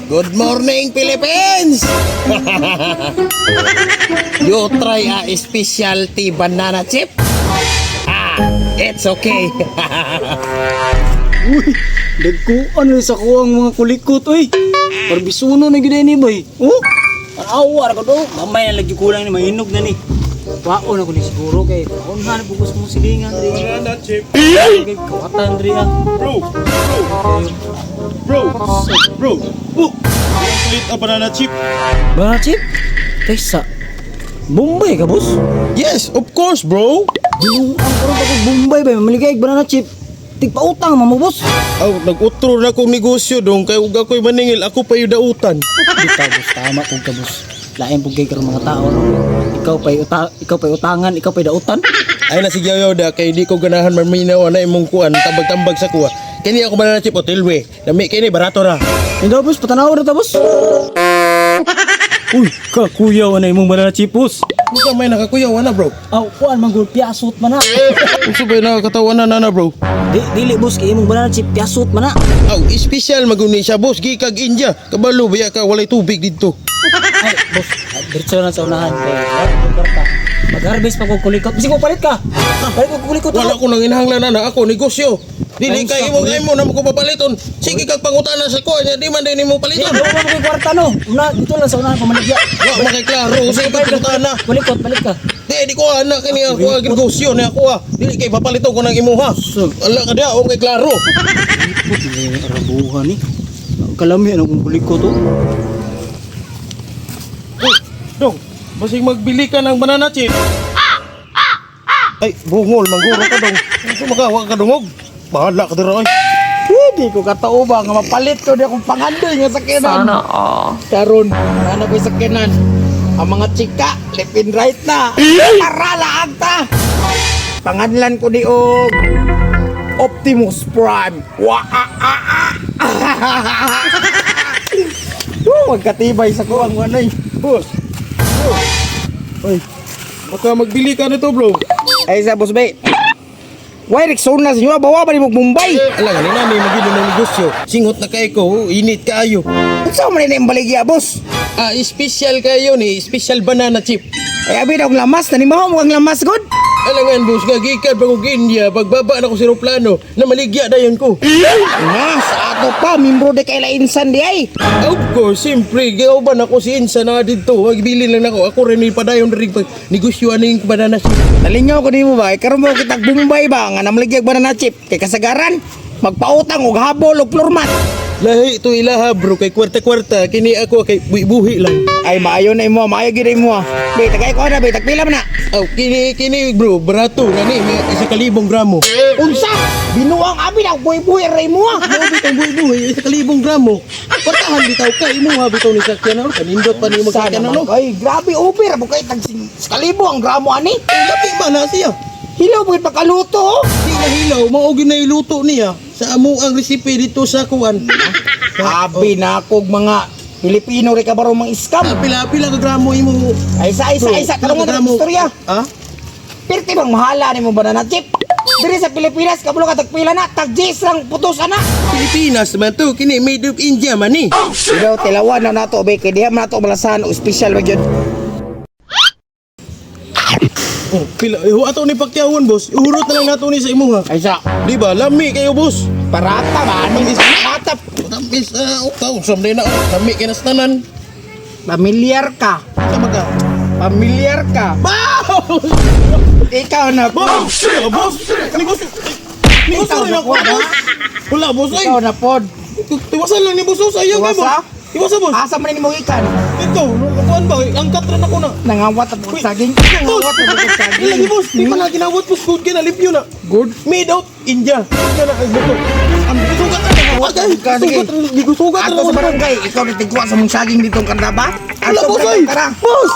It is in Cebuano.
Good morning, Philippines! You try a specialty banana chip? Ah, it's okay. Uy, dagkuan na sa kuang mga kulikot, uy. Parbisuno na gyud ni boy. Oh, awa ra ko do. Mamay na lagi kulang ni mahinog na ni. Waon na ko ni siguro kay paunhan na bugos mo silingan diri. Banana chip. Kay kawatan diri ah. Bro, bro, bro, bro. Oh, complete a banana chip. Banana chip? Tesa. Bombay ka, boss? Yes, of course, bro. Binuang ko rin ako Bombay ba? Maligay banana chip. Tigpautang mo, boss. Aw, nag-utro na kong negosyo dong kay ug ako'y maningil, ako pa yung dautan. Di ta, boss. Tama kong ka, boss. Lain pong kay karon mga tao, no? Ikaw pa'y utangan, ikaw pa'y dautan. Ay na sige yaw da kay di ko ganahan maminaw na imong kuan tambag-tambag sa kuha. Kini ako banana chip o tilwe. Lami kini barato ra. Hindi, boss. Patanaw na ta, boss. Uy, kakuyaw na imong banana chip, boss. Unsa may nakakuyaw ana, bro? Aw, kuan man gud piyasot man na. Unsa bay nakakatawa na nana, bro? Di, dili, boss, kay imong banana chip piyasot man na. Aw, espesyal maguni siya, boss, gikag India. Kabalo baya ka walay tubig didto. Ay, boss, ah, diretso na sa unahan kay wala ko kwarta. Mag-harvest pa ko kulikot. Bisig ko palit ka. Palit ko kulikot. Wala ko nang inahanglan ana ako negosyo. Dili Ay, kay sa imong imo na mo ko papaliton. Sige kag pangutana sa kuha niya di man din nimo Di, paliton. wala mo ko'y kwarta no. Una, dito lang sa unahan pamaligya. Wa man kay klaro sa imong pangutana. Kulikot, palit ka. Di di ko ana kini ako ang negosyo ni ako ah. Dili kay papaliton ko nang imuha. Ala ka dia, kay klaro. Puti na arabuhan ni. Kalami na akong kulikot oh. Uy, dong, basig magbili ka ng banana chip. Ay, bungol, mangguro ka dong. Ito makawa ka dungog. Bahala ka dira ay. Hindi ko katao ba nga mapalit ko di akong pangandoy nga sakyanan. Sana all. Karon, ano ko'y sakyanan? Ang mga chika, left and right na. Tara laag ta. Panganlan ko di og Optimus Prime. Wa ah ah ah. Oh, magkatibay sa kuwang wanay. Boss. Ay, baka magbili ka nito, bro. Ay sa boss bay. Why Rexona sa inyo? Bawa ba ni mo Mumbai? Ala nga ni magino ng negosyo. Singot na kay ko, init kaayo. Unsa man ni ang baligya, boss? Ah, special kayo ni, special banana chip. Ay abi daw ang lamas, nanimaho mo ang lamas god. Alangan boss, nga gikan pa kog India, pagbaba na ko sa eroplano, na maligya dayon ko. Nga, sa ato pa, mimbro de kay lainsan di ay. Of course, siyempre, gauban ako si Insa na dito. Magbili lang nako. Ako rin padayon rin pag negosyo aning banana chip. Nalingaw ko nimo ba? Karon mo kitag Bombay ba nga namaligyag banana chip kay kasagaran magpautang og habol og floor mat. Lahi ito ilaha bro, kay kwarta-kwarta, kini ako kay buhi-buhi lang. Ay maayo na imo, maayo gid imo. Be tagay ko na be tagpila man na. Aw, kini kini bro, barato na ni, may 1,000 gramo. Unsa? Binuang abi na buhi-buhi ra imo. Ah. Mao bitong buhi-buhi, 1,000 gramo. Kwartahan bitaw ka imo ha bitaw ni sakyan ano, kanindot pa nimo Sana sakyan man ano. kay grabe ubi ra mo kay tag kalibo ang gramo ani. Lapi ba na siya? Hilaw mo pagkaluto. Oh. Di na hilaw, mao gyud na iluto niya sa amo ang recipe dito sa kuan. Abi na kog mga Pilipino ri ka baro mga scam. Ah, pila pila ka gramo imo. Ay sa isa Bro, isa pila tarong ka na gramo? istorya. Ha? Pirti bang mahala nimo banana chip? Diri sa Pilipinas kabulo ka tagpila na, tag 10 lang putos ana. Pilipinas man to, kini made of India man ni. Ikaw, tilawan na nato, be. Kaya diha man nato malasahan o special ba yun. Oh, pila eh, ato ni pakyawon boss. Ihurot na lang nato ni sa imuha. Ay sa, Di ba? Lami kayo boss. parata ba? Anong parata? Tamis ah, oh, usam din na oh. Lami kay nas tanan. Pamilyar ka. Sama ka. Pamilyar ka. Boss! Ikaw na po. Boss! Boss! Negosyo. Negosyo Ikaw rin na ako, po, boss. Wala boss ay. Ikaw na pod. Tiwasan lang ni boss oh, sayang kay boss. Tiwasa? Tiwasa boss. Asa man ni mo ikan? Ito, kuan ba? Angkat rin ako na. Nangawat at saging. Nangawat at saging. Lagi boss, di pa na ginawat boss. Good ka na, limpyo na. Good. Made of India. India na ang buto. Ang sugat na. Ka, sige. Sugat na. Gigusugat Ato sa barangay, ikaw na tigwa sa mong saging ditong kandaba. Wala Ato boss ay. tara. Boss!